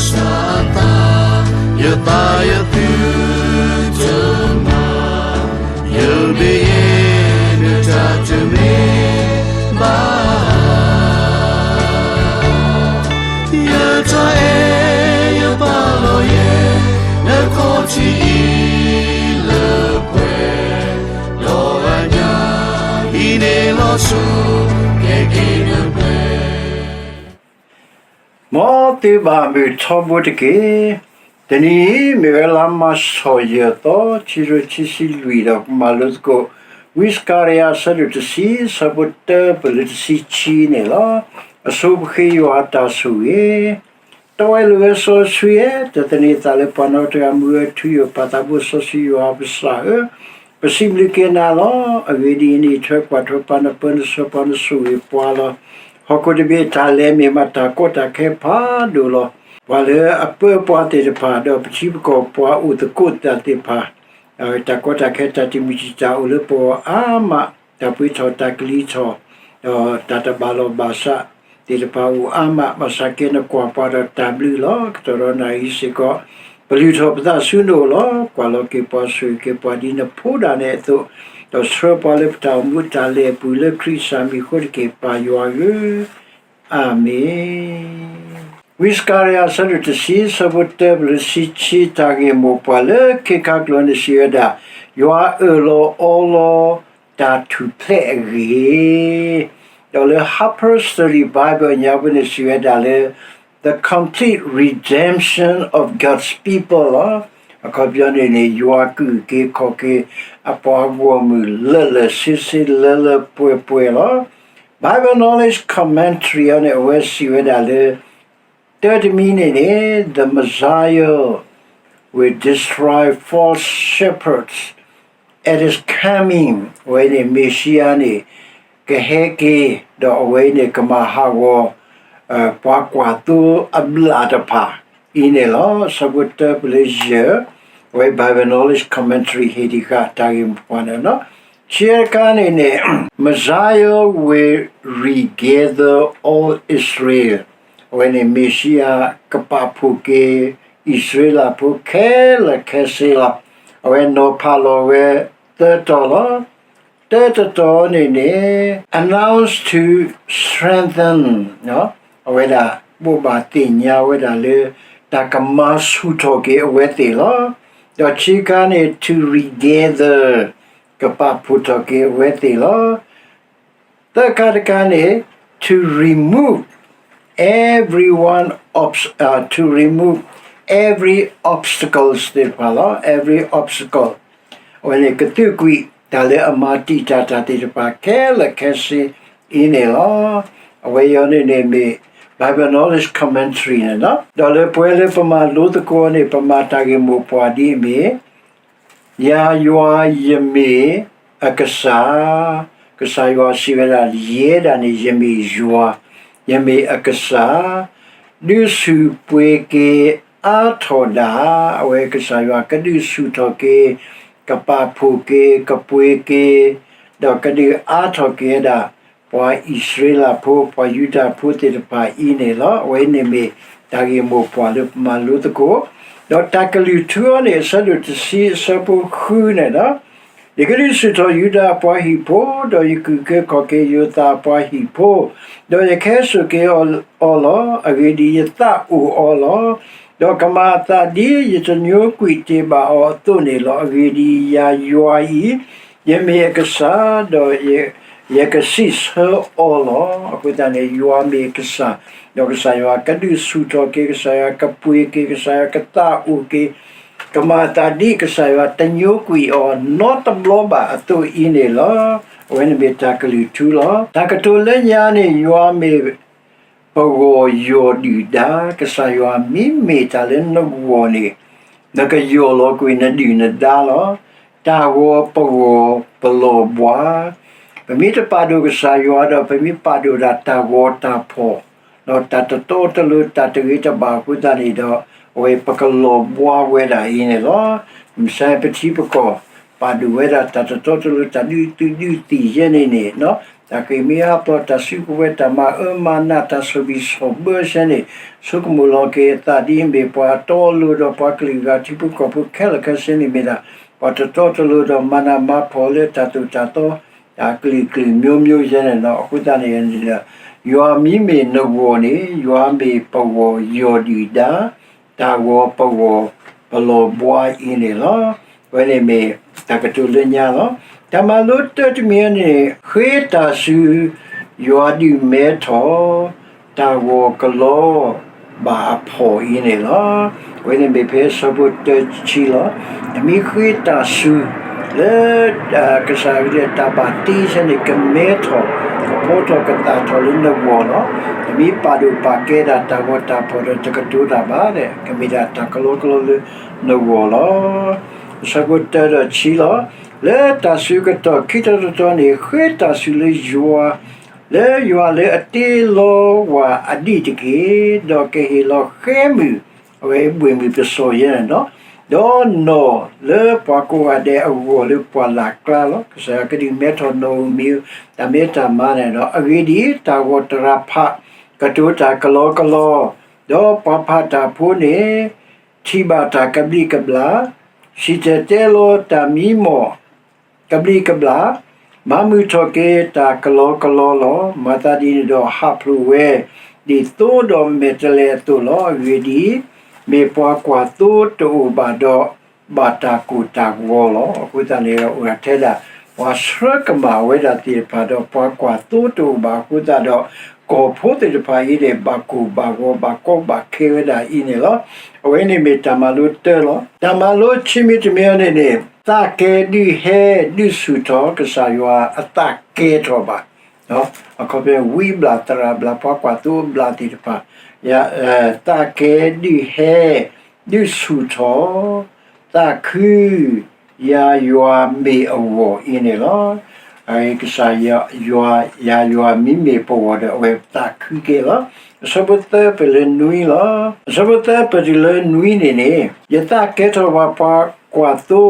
စၢ်အသး, ယသးယသုတမၤ, ယမ့ၢ်ယဲဒၣ်တၢ်တမ့ၢ်ဘၣ်. ယတၢ်အဲၣ်ယပာ်လီၤယဲ, နခီၣ်ထံးအံၤလၢပှဲၤ, ဒီးအညၣ်အံၤန့ၣ်လီၤစိၤ, ကဲက့ၤလၢပှဲၤ. မ်သုဘၣ်မုာ်ထီဘိတက့ၢ်. တနံၤအံၤ မ့ၢ်ဝဲလါမၢ်ၡး ယဲၢ်သီ, ခံကထိခံဆံလွံၢ်, ဒီးပမၤလိသကိး ဝံစကၤရယၤ အဆၢဒိၣ်တဆံ, အဆၢဖိတၢပၢၢ်လၢတဆံခံန့ၣ်လီၤ. အဆိပဃ့ယွၤအတၢ်ဆိၣ်ဂ့ၤ. တဝဲလိာ်ဝဲစီဆှံဧၢ, တသန့ၤသးလၢပှၤနီတဂၤမူဝဲထူယိာ်, ပာ်သးဘိစီဆှံယွၤပစၢ်ဧၢ, ပစံးဘျုးက့ၤနၤလီၤ. အဂ့ၢ်ဒ်အံၤ, နအံးထွဲကွၢ်ထွဲပှၤ, နပၢနဆှၢပှၤ, နဆိၣ်ဂ့ၤပှၤလီၤ. ဟီၣ်ခိၣ်တဘ့ၣ်အတၢ်လဲၤမ့ၢ်မးတၢ်ကီတၢ်ခဲဖးဒိၣ်လီၤ. ပှၤလၢအပၢပှၤသ့ၣ်တဖၣ်, ဒီးပထံပကီၢ်ပှၤအိၣ်သကိးတၢ်သ့ၣ်တဖၣ်, တၢ်ကီတၢ်ခဲတၢ်တမုာ်တံာ်တာ်အိၣ်လၢပဂီၢ်အါမး, တၢ်ပှ့ၤထီၣ်တၢ်ကလံၤထီၣ်, ဒီးတၢ်တဘၣ်လီၢ်ဘၣ်စးသ့ၣ်တဖၣ်အိၣ်အါမး, ဘၣ်ဆၣ်က့နကွၢ်ပှၤဒီးတၢ်ဘျုးလီၤ. ကတီၢ်ဒီးနၣ်ရံၣ်စ့ၢ်ကီး, ပလုၢ်ထီၣ်ပသးဆူနအိၣ်လီၤ. ကွၢ်လီၤက့ၤပှၤ ဆိၣ်ဂ့ၤက့ၤပှၤဒ်နဖိဒၣ်နဲအသိး, ဒီးဆှၢပှၤလၢပတၢ်အိၣ်မူအတၢ်လဲၤအပူၤလၢခရံာ်အမံၤအဃိတက့ၢ်, ပၢ်ယွၤဧၢ, အၤမ့ၣ်. ဝံစကၤရယၤ အဆၢဒိၣ်တဆံ, အဆၢဖိတၢပၢၢ်လၢတဆံခံ, တၢ်ဂ့ၢ်မိၢ်ပှၢ်လၢခ့ခါကျိာ်န့ၣ်စံးဝဲဒၣ်, ယွၤအၢၣ်လီၤအီလီၤတၢ်ထူၣ်ဖျဲးအဂ့ၢ်, ဒီးလၢ Harper's Study Bible အညါပူၤန့ၣ်စံးဝဲဒၣ်လၢ the complete redemption of God's people လီၤ. အခီပညီန့ၣ်န့ၣ် ယွၤကုၢ်က့ၤခီၣ်က့ၤ အပှၤဂီၢ်မုၢ်လၢာ်လၢာ်ဆ့ဆ့လၢလၢပှဲၤပှဲၤလီၤ. Bible Knowledge Commentary အံၤန့ၣ် အဝဲစံးဝဲဒၣ်လၢ တၢတမံၤန့ၣ်န့ၣ် the Messiah will destroy false shepherds at his coming, အဝဲန့ၣ် မ့ၤၡံအၤန့ၣ် ကဟဲက့ၤ, ဒီးအဝဲအံၤန့ၣ် ကမၤဟးဂီၤ ပှၤကွၢ်သိအဘျၣ်တဖၣ်အံၤန့ၣ်လီၤ. အဆၢဖိတၢပၢၢ်လၢယဲၢ်, အဝဲ Bible Knowledge Commentary ဟ့ၣ်ဒံးဃာ်တၢ်ဂ့ၢ်မိၢ်ပှၢ်န့ၣ်လီၤ. ခံခါတခါန့ၣ်န့ၣ် Messiah will regather all Israel, အဝဲန့ၣ် မ့ၤၡံအၤကပာ်ဖှိၣ်က့ၤ အံၣ်စရ့လးဖိခဲလၢာ်ခဲဆ့လီၤ. အဝဲနီၤဖးလီၤဝဲသၢတီၤလီၤ. တၢတတီၤန့ၣ်န့ၣ် announce to strengthen, အဝဲဒၣ်ဘိးဘၣ်သ့ၣ်ညါဝဲဒၣ်လၢ တၢ်ကမၤဆူၣ်ထီၣ်က့ၤအဝဲသ့ၣ်လီၤ. ဒီးခံခါန့ၣ် to regather, ကပာ်ဖှိၣ်ထီၣ်က့ၤအဝဲသ့ၣ်လီၤ. သၢခါတခါန့ၣ် to remove everyone, obs- uh, to remove every obstacles သ့ၣ်တဖၣ်လီၤ. Every obstacle အဝဲန့ၣ် ကသူးကွံာ်တၢ်လၢအမၤတံာ်တာ်တၢ်သ့ၣ်တဖၣ် ခဲလၢာ်ခဲဆ့အံၤန့ၣ်လီၤ. အဝဲအံၤန့ၣ်န့ၣ်မ့ၢ် Bible Knowledge Commentary န့ၣ်လီၤ. ဒီးလၢပှဲၤလၢပမၤလိသကိးန့ၣ် ပမၤတၢ်ဂ့ၢ်မိၢ်ပှၢ်ဒ်အမ့ၢ် ယၤယွၤယမ့ၢ်အကစၢ်, ကစၢ်ယွၤစံးဝဲဒၣ် ယဲဒၣ်န့ၣ် ယမ့ၢ်ယွၤ, ယမ့ၢ်အကစၢ်, ဒုးဆူၣ်ပှ့ၤက့ၤအါထီၣ်ဒၣ်, အဝဲကစၢ်ယွၤကဒုးဆူၣ်ထီၣ်က့ၤ, ကပာ်ဖှိၣ်က့ၤ, ကပှ့ၤက့ၤ, ဒီးကဒုးအါထီၣ်က့ၤဝဲဒၣ် ပှၤအံၣ်စရ့လးဖိ, ပှၤယူဒၤဖိသ့ၣ်တဖၣ်အံၤန့ၣ်လီၤ. အဝဲန့ၣ်မ့ၢ်တၢ်ဂ့ၢ်မိၢ်ပှၢ်လၢပမၤလိသကိး, ဒီးတၢ်ကလုၢ်ထူအံၤန့ၣ် အဆၢဒိၣ်တဆံအဆၢဖိဃုန့ၣ်လီၤ. ယကဒုးဆူၣ်ထီၣ်ယူဒၤအပှၤဟံၣ်ဖိ, ဒီးယကုၢ်က့ၤခီၣ်က့ၤယိၤသးအပှၤဟံၣ်ဖိ, ဒီးယကဟဲစိာ်က့ၤအီၤလီၤ. အဂ့ၢ်ဒ်အံၤ, ယသးအိၣ်အီၤလီၤ. ဒီးကမၤအသးဒ်ယတညိကွံာ်တ့ၢ်ဘၣ်အီၤအသိးန့ၣ်လီၤ. အဂ့ၢ်ဒ်အံၤ, ယၤယွၤအံၤ ယမ့ၢ်အကစၢ်, ဒီးယကစံးဆၢအီၤလီၤ. အဃိသတးန့ၣ် ယွၤမ့ၢ်ကစၢ်, ဒီးကစၢ်ယွၤကဒုးဆူၣ်ထီၣ်က့ၤ, ကစၢ်ယွၤကပှ့ၤက့ၤ, ကစၢ်ယွၤကသးအိၣ်က့ၤ, ကမၤအသးဒ်ကစၢ်ယွၤတညိကွံာ်အီၤနီတဘျီဘၣ်အသိးအံၤန့ၣ်လီၤ. အဝဲန့ၣ်မ့ၢ်တၢ်ကလုၢ်ထူလီၤ. တၢ်ကတိၤလၢညါန့ၣ် ယွၤမ့ၢ် ပဂီၢ်ယီၢ်ဒုၣ်ဒါ, ကစၢ်ယွၤမ့မ့ၢ်တၢ်လၢနဂီၢ်န့ၣ်, နကယီၢ်လီၤကွံာ်နဒုၣ်နဒါလီၤ. တၢ်ဂီၤပဂီၢ်ပလီၢ်ဘှါ, ပမ့ၢ်တပာ်ဒိၣ်ကစၢ်ယွၤဒီး ပမ့ၢ်ပာ်ဒိၣ်ဒၣ်တၢ်ဂီၤတၢ်ဖီၣ်, ဒီးတၢ်တတီတလိၤတၢ်တဂ့ၤတဘၣ်အဃိသတးန့ၣ်ဒီး, အဝဲပကလီၢ်ဘှါဝဲဒၣ်အံၤန့ၣ်လီၤ. မ့ၢ်စဲပထံပကီၢ် ပာ်ဒိၣ်ဝဲဒၣ်တၢ်တတီတလိၤတၢ်ဒုးသုးဒုးသံၣ်ယဲန့ၣ်န့ၣ်, တၢ်ဃ့ၢ်မှံဟးဖျိး တၢ်စုကဝဲၤ တၢ်မၤအၢမၤနး တၢ်ဆီၣ်ဘံၣ်ဆီၣ်ဘၢစဲန့ၣ် ဆိကမိၣ်လီၤက့ၤအသးဒ်အမ့ၢ်ပှၤတီအလိၤ ဒီးပှၤကလုာ်ဂၤထံဖိကီၢ်ဖိခဲလၢာ်ခဲဆ့န့ၣ်မ့ၢ်ဒၣ် ပှၤတတီတလိၤဒီးမၤနးမၤဖှီၣ်လၢတၢ်သိၣ်တၢ်သီ တၢ်ကလုာ်ကလုာ်မျိုးမျိုးစဲန့ၣ်လီၤ. အဃိသတးန့ၣ် ယွၤမ့မ့ၢ်နဂီၢ်န့ၣ် ယွၤမ့ၢ်ပဂီၢ်ယီၢ်ဒုၣ်ဒါ တၢ်ဂီၤပဂီၢ်ပလီၢ်ဘှါအံၤန့ၣ်လီၤ. အဝဲန့ၣ်မ့ၢ်တၢ်ကတိၤလၢညါလီၤ. တၢ်မၤလိတၢတမံၤန့ၣ် ဃ့တၢ်ဆူ ယွၤဒုးမဲထီၣ် တၢ်ဂီၤကလီဘၣ်အဖှီၣ်အံၤန့ၣ်လီၤ. အဝဲန့ၣ်မ့ၢ်ဖဲဆၢဖိတၢဆံလီၤ. နမ့ၢ်ဃ့တၢ်ဆူ လၢ ကစၢ်ယွၤတၢ်ဘၣ်တ့ဆဲန့ၣ် ကမဲထီၣ် ကဖီထီၣ်ကသၣ်ထီၣ်လၢနဂီၢ်လီၤ. နမ့ၢ်ပာ်ဒိၣ်ပာ်ကဲဒၣ်တၢ်ဂီၤတၢ်ဖှီၣ်ဒီးတကတိၤတၢ်ဘၣ်ဒီး ကမ့ၢ်ဒၣ်တၢ်ကလီကလီလၢနဂီၢ်လီၤ. အဆၢဖိတၢဒီးဆံလီၤ. လၢတၢ်ဆၢကတီၢ်ခံတီၤတတီၤန့ၣ် ဃ့တၢ်ဆူလၢယွၤ လၢယွၤလၢအတ့လီၤဝဲအဒံၣ်တက့ၢ်, ဒီးကဟ့ၣ်လီၤဃဲမုၢ်, အဝဲဘှ့ၣ်မုၢ်ပစီၤယဲန့ၣ်လီၤ, ဒီးနီၣ်လၢပှၤကိးဂၤဒဲးအဂီၢ်လၢပှၢ်လၢ်ကျါလီၤ. ကစၢ်ယွၤကဒုးမဲထီၣ်နီၣ်ဧိၤမံၤဧိၤ တၢ်မဲတၢ်မါန့ၣ်ဒီး အဂ့ၢ်ဒ်အံၤ, တၢ်ဂီၤတရၤဖး ကတိၤတၢ်ကလီကလီ, ဒီးပှၤဖးတၢ်ဖိန့ၣ် ထံၣ်ဘၣ်တၢ်ကဘျံးကဘျၣ်, စံၣ်တဲၤတဲလီၤတၢ်မံမီၢ် ကဘျံးကဘျၣ်, မၤမုာ်ထီၣ်က့ၤတၢ်ကလီကလီလီၤ. မၤသးဒ်န့ၣ်ဒီး ဟးဖျိးဝဲ ဒ်သိဒီးမဲာ်တဲးလဲးအသိးလီၤ. အဂ့ၢ်ဒ်အံၤ, မ့ၢ်ပှၤကွၢ်သိတအိၣ်ဘၣ်ဒီး ဘၣ်တၢ်ကိၢ်တၢ်ဂီၤလီၤ. အဃိသတးန့ၣ်ဒီး အိၣ်ထဲဒၣ် ပှၤဆှၢကမၣ်ဝဲဒၣ်သ့ၣ်တဖၣ်ဒီး ပှၤကွၢ်သိတအိၣ်ဘၣ်အဃိသတးဒီး ကီၢ်ဖိသ့ၣ်တဖၣ်အံၤန့ၣ် ဘၣ်ကိၢ်ဘၣ်ဂီၤ ဘၣ်ကီဘၣ်ခဲဝဲဒၣ်အံၤန့ၣ်လီၤ. အဝဲန့ၣ်မ့ၢ်တၢ်မၤလိတၢလီၤ. တၢ်မၤလိခံမံၤတမံၤအံၤန့ၣ်န့ၣ် သးကဲဒုးဟဲဒုးဆူၣ်ထီၣ် ကစၢ်ယွၤအသးကဲထီၣ်ဘၣ် အခီပညီ ဝံဘျၣ်သရၣ်ဘျၣ် ပှၤကွၢ်သိအဘျၣ်သ့ၣ်တဖၣ် သးကဲဒုးဟဲ ဒုးဆူၣ်ထီၣ် သးခု ယၤယွၤမ့ၢ်အဂီၢ်အံၤန့ၣ်လီၤ. ကစၢ်ယွၤ ယၤယွၤမ့မ့ၢ်ပဂီၢ်ဒီး အဝဲသးခုက့ၤလီၤ. အဆၢဖိသၢပၢၢ်လၢနွံလီၤ. အဆၢဖိသၢပၢၢ်တုၤလၢနွံန့ၣ်န့ၣ် ယသးကဲထီၣ်ဘၣ်ပှၤကွၢ်သိ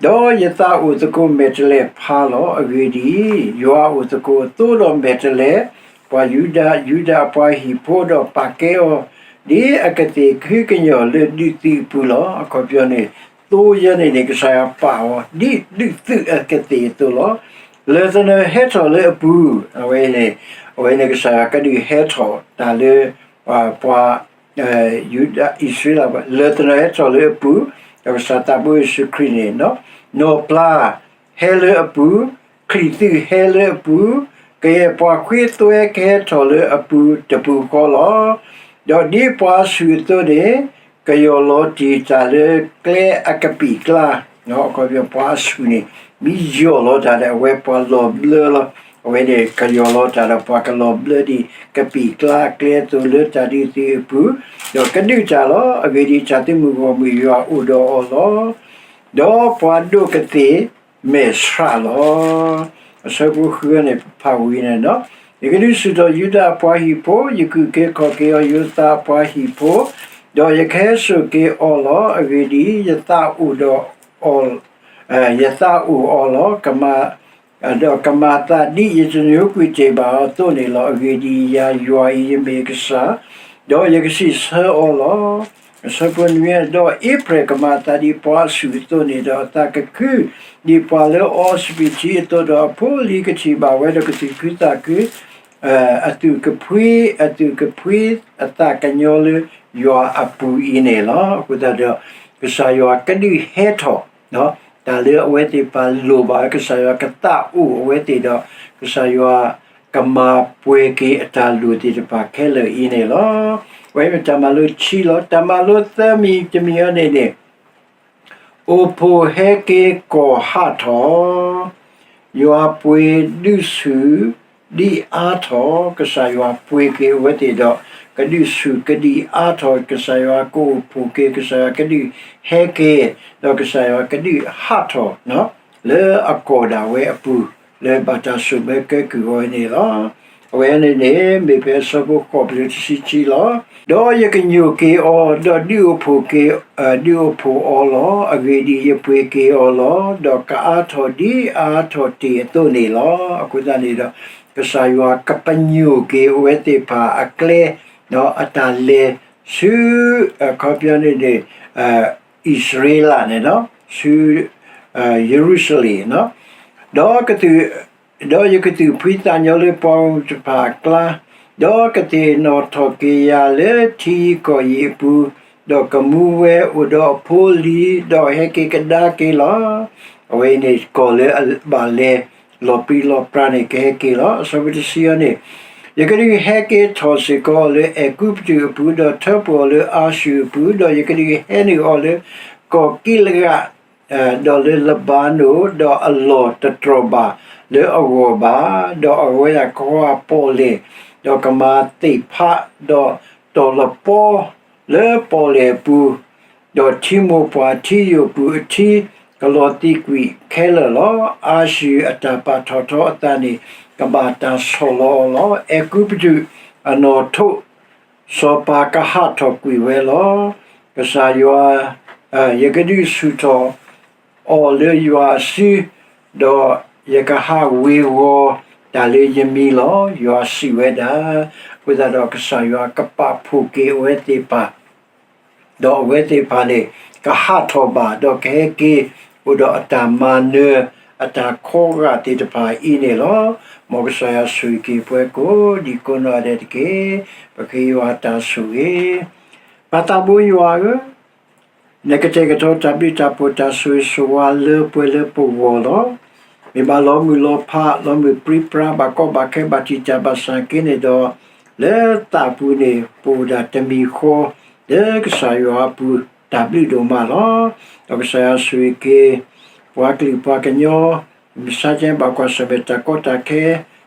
ဒီးယသးအိၣ်သကိးမဲာ်တဲးလဲးဖးလီၤ. အဂ့ၢ်ဒ်အံၤ, ယွၤအိၣ်သကိးအသိဒီးမဲာ်တဲးလဲး, ပှၤယူဒၤ, ယူဒၤအပှၤဟံၣ်ဖိဒီးပာ်ကဲအီၤ ဒ်အကသ့ၣ်ခုကညီၤလၢဒုးသုးအပူၤလီၤ. အခီပညီန့ၣ် သိယဲန့ၣ်န့ၣ် ကစၢ်ယွၤပာ်အီၤ ဒ်ဒုးသုးအကသ့ၣ်အသိးလီၤ. လၢသနၢၣ်ဟဲထီၣ်လၢအပူၤ, အဝဲန့ၣ် အဝဲန့ၣ်ကစၢ်ယွၤကဒုးဟဲထီၣ်တၢ်လၢ ပှၤ ယူဒၤအံၣ်စရ့လး လၢသနၢၣ်ဟဲထီၣ်လၢအပူၤ, ဒီးကစၢ်သးဘိယ့ၣ်ၡူးခရံာ်န့ၣ် နီၢ်ပျၢ်ဟဲလၢအပူၤ, ချံးသုးဟဲလၢအပူၤ, ကယဲၢ်ပှၤဃ့သွဲကဟဲထီၣ်လၢအပူၤတပူၤဃီလီၤ. ဒီးဒ်ပှၤဆူၣ်အသိးန့ၣ် ကယီၢ်လီၤတ့ၢ်တၢ်လၢကျဲအကပံာ်ကျါ, အခီပညီ ပှၤအဆူၣ်န့ၣ် မ့ၢ်ယီၢ်လီၤတၢ်ဒီး အဝဲပှၤလီၤဘျၢလီၤ. အဝဲန့ၣ် ကယီၢ်လီၤတၢ်ဒီး ပှၤကလီၤဘျၢဒ် ကပံာ်ကျါအကျဲအသိးလၢတၢ်ဒုးသုးအပူၤ, ဒီးကဒုးတၢ်လီၤ. အဂ့ၢ်ဒ်အံၤ, တၢ်သုးမုၢ်ဂီၢ်မုၢ်ယွၤအိၣ်ဒီးအီၤလီၤ. ဒီးပှၤဒိၣ်ကသ့ၣ်မဲာ်ဆှးလီၤ. အဆၢဖိဃုန့ၣ် ဖးဝံၤန့ၣ်လီၤ. ယကဒုးဆူၣ်ထီၣ်ယူဒၤအပှၤဟံၣ်ဖိ, ယကူၣ်က့ၤခီၣ်က့ၤအီၤ ယိၤသးအပှၤဟံၣ်ဖိ, ဒီးယကဟဲစိာ်က့ၤအီၤလီၤ. အဂ့ၢ်ဒ်အံၤ, ယသးအိၣ်ဒီး ယသးအိၣ်အီၤလီၤ. ဒီးကမၤသးဒ်ယတညိကွံာ်တ့ၢ်ဘၣ်အီၤအသိးန့ၣ်လီၤ. အဂ့ၢ်ဒ်အံၤ, ယၤယွၤအံၤ ယမ့ၢ်ကစၢ်, ဒီးယကစံးဆၢအီၤလီၤ. အဆၢဖိနွံ, ဒီးအ့ဖရဲၣ်ကမၤအသးဒ်ပှၤအဆူၣ်အသိးန့ၣ်ဒီး အသးကခုဒ်ပှၤလၢအအီစပံးထံအသိးဒီး အဖိအလံၤကထံၣ်ဘၣ်ဝဲဒီးကသူၣ်ခုသးခု အသူၣ်ကဖှံ, အသူၣ်ကဖှံအသးကညီၤလၢယွၤအပူၤအံၤန့ၣ်လီၤ. အဃိသတးဒီး ကစၢ်ယွၤကဒုးဟဲထီၣ် တၢ်လၢအဝဲသ့ၣ်တဖၣ်လိၣ်ဘၣ်, ကစၢ်ယွၤကသးအိၣ်အဝဲသ့ၣ်ဒီး ကစၢ်ယွၤကမၤပှဲၤက့ၤအတၢ်လိၣ်သ့ၣ်တဖၣ်ခဲလၢာ်အံၤန့ၣ်လီၤ. အဝဲမ့ၢ်တၢ်မၤလိခံလီၤ. တၢ်မၤလိသၢမံၤတမံၤအံၤန့ၣ်န့ၣ် အိၣ်ဖှိၣ်ဟဲက့ၤကီၢ်ဟးထီၣ်, ယွၤပှ့ၤဒုးဆူၣ်ဒံးအါထီၣ်, ကစၢ်ယွၤပှ့ၤက့ၤအဝဲသ့ၣ်ဒီး ကဒုးဆူၣ်ကဒံးအါထီၣ်, ကစၢ်ယွၤကအိၣ်ဖှိၣ်က့ၤ, ကစၢ်ယွၤကဒုးဟဲက့ၤ, ဒီးကစၢ်ယွၤကဒုးဟးထီၣ် လၢအကီၢ်ဒၣ်ဝဲအပူၤ လၢဘၣ်တၢ်ဆိၣ်မၢကဲကုၢ်အီၤန့ၣ်လီၤ. အဝဲန့ၣ်န့ၣ် မ့ၢ်ဖဲအဆၢဖိဃိးတုၤလၢတဆံခံလီၤ. ဒီးယကညိၣ်က့ၤအီၤ, ဒီးဒုးအိၣ်ဖှိၣ်က့ၤ, ဒုးအိၣ်ဖှိၣ်အီၤလီၤ. အဂ့ၢ်ဒ်အံၤ, ယပှ့ၤက့ၤအီၤလီၤ. ဒီးကအါထီၣ်ဒ်အါထီၣ်တ့ၢ်အသိးန့ၣ်လီၤ. အဃိသတးန့ၣ်ဒီး ကစၢ်ယွၤကပညိၣ်က့ၤအဝဲသ့ၣ်တဖၣ်အကျဲ, ဒီးအတၢ်လဲၤဆူ အခီပညီန့ၣ်န့ၣ် အံၣ်စရ့လးန့ၣ်လီၤ, ဆူ ယရူၤၡလ့ၣ်, ဒီး ဒီးယကသူၣ်ဖှံသးညီလၢပှၤဂီၢ်မုၢ်တဖၣ်အကျါ, ဒီးကသ့ၣ်နီၣ်ထီၣ်က့ၤယၤလၢထံယံၤကီၢ်ယံၤအပူၤ, ဒီးကမူဝဲအိၣ်ဒီးအဖိအလံၤ, ဒီးဟဲက့ၤကဒါက့ၤလီၤ. အဝဲအံၤန့ၣ် ကီၢ်လၢအဘၣ်လဲၤလီၤပြံလီၤပြါန့ၣ် ကဟဲက့ၤလီၤ. အဆၢဖိတဆံအံၤန့ၣ်, ယကဒုးဟဲက့ၤထီၣ်စ့ၢ်ကီးအီၤလၢအဲၤကူပတူးအပူၤ, ဒီးထၢဖှိၣ်အီၤလၢအၤၡူၢ်အပူၤ, ဒီးယကဒုးဟဲနုာ်အီၤလၢကီၢ်ကံးလးအး ဒီးလၢလဘါနိၣ်, ဒီးအလီၢ်တတြီၢ်ဘၣ်လၢအဂီၢ်ဘၣ်, ဒီးအဝဲဒၣ်ကကွၢ်ပီၣ်လဲၣ်, ဒီးကမၤသ့ၣ်ဖး, ဒီးတီၢ်လပီလၢပီၣ်လဲၣ်အပူၤ, ဒီးထံမိၢ်ပှၢ်ထံယိာ်ပူၤအထံ ကလီၤသံကွံာ်ခဲလၢာ်လီၤ. အၤၡူၢ်အတၢ်ပာ်ထီၣ်ထီအသးန့ၣ် ကဘၣ်တၢ်ဆီၣ်လီၤအီၤလီၤ. အဲၤကူပတူးအနီၣ်ထိး စီၤပၤကဟးထီၣ်ကွံာ်ဝဲလီၤ. ကစၢ်ယွၤ, ယကဒုးဆူၣ်ထီၣ်အီၤလၢယွၤအစု, ဒီးယကဟးဝ့ၤဝီၤတၢ်လၢယမံၤလီၤ. ယွၤစံးဝဲဒၣ်. အဃိသတးဒီးကစၢ်ယွၤကပာ်ဖှိၣ်က့ၤအဝဲသ့ၣ်တဖၣ် ဒီးအဝဲသ့ၣ်တဖၣ်န့ၣ် ကဟးထီၣ်ဘၣ် ဒီးကဟဲက့ၤအိၣ်ဒီးအတၢ်မၤနၢၤ အတၢ်ခီဂာ်သ့ၣ်တဖၣ်အံၤန့ၣ်လီၤ. မ်ကစၢ်ယွၤဆိၣ်ဂ့ၤက့ၤပှၤကိးဒံးကိးနီၢ်ဒဲးတက့ၢ်. ပဃ့ယွၤတၢ်ဆိၣ်ဂ့ၤ. ပၢ်သးဘိယွၤဧၢ, နကတဲာ်ကတီၤတၢ်ဘျုးတၢ်ဖှိၣ်တၢ်ဆိၣ်ဂ့ၤဆိၣ်ဝါလၢပှဲၤလၢပဂီၢ်လီၤ. မ့ၢ်ဘၣ်လီၤမုၢ်လီၤဖး လီၤမုၢ်ပြံပြါ ဘၣ်ကီဘၣ်ခဲ ဘၣ်တံာ်တာ်ဘၣ်ဆၣ်က့န့ၣ်ဒီး လၢသးပူၤန့ၣ် ပအိၣ်ဒၣ်တမံၤဃီ လၢကစၢ်ယွၤအပူၤ တၢ်ဘျုးဒိၣ်မးလီၤ. ဒီးကစၢ်ယွၤဆိၣ်ဂ့ၤက့ၤ ပှၤကလုာ်ပှၤကညီ မုၢ်ဆါကဲဘၣ်ကွၢ်ဆၢၣ်မဲာ်တၢ်ကီတၢ်ခဲ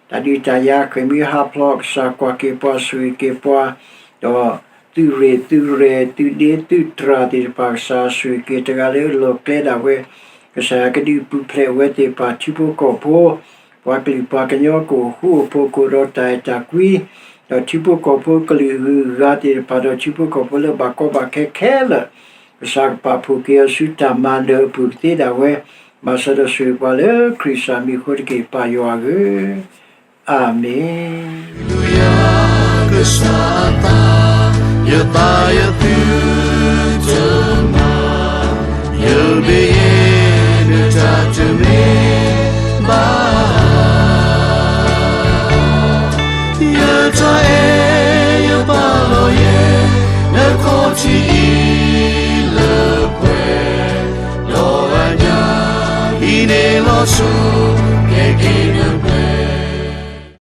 တၢ်ဒုးတၢ်ယၤ ဃ့ၢ်မှံဟးဖျိး ကစၢ်ကွၢ်က့ၤပှၤဆိၣ်ဂ့ၤက့ၤပှၤ ဒီးသုးရ့ၣ်သုးရဲၣ် သုးဒ့သုးတြၢ်သ့ၣ်တဖၣ် ကစၢ်ယွၤဆိၣ်ဂ့ၤက့ၤ တဂၤလၢအလီၢ်ကျဲဒၣ်ဝဲ ကစၢ်ယွၤကဒုးပူၤဖျဲးအဝဲသ့ၣ်တဖၣ် ထံဖိကီၢ်ဖိ ပှၤကလုာ်ပှၤကညီ ကအိၣ်ဃူအိၣ်ဖိးကအိၣ်ဒီးတၢ်အဲၣ်တၢ်ကွံ ဒီးထံဖိကီၢ်ဖိကလုာ်အဂုၤအဂၤသ့ၣ်တဖၣ် ဒီးထံဖိကီၢ်ဖိလၢဘၣ်ကီဘၣ်ခဲခဲလၢာ် ကစၢ်ကပာ်ဖှိၣ်က့ၤအီၤဆူတၢ်မၤနၢၤအပူၤကသ့ဒၣ်ဝဲ မၤစၢၤဒီးဆိၣ်ဂ့ၤပှၤလၢခရံာ်ကစၢ်မံၤအဃိတက့ၢ် ပၢ်ယွၤဧၢ, အၤမ့ၣ်. ကစၢ်သး ယသးယသုတမၤ, ယဘၣ်ယဲနတၢ်တမံၤ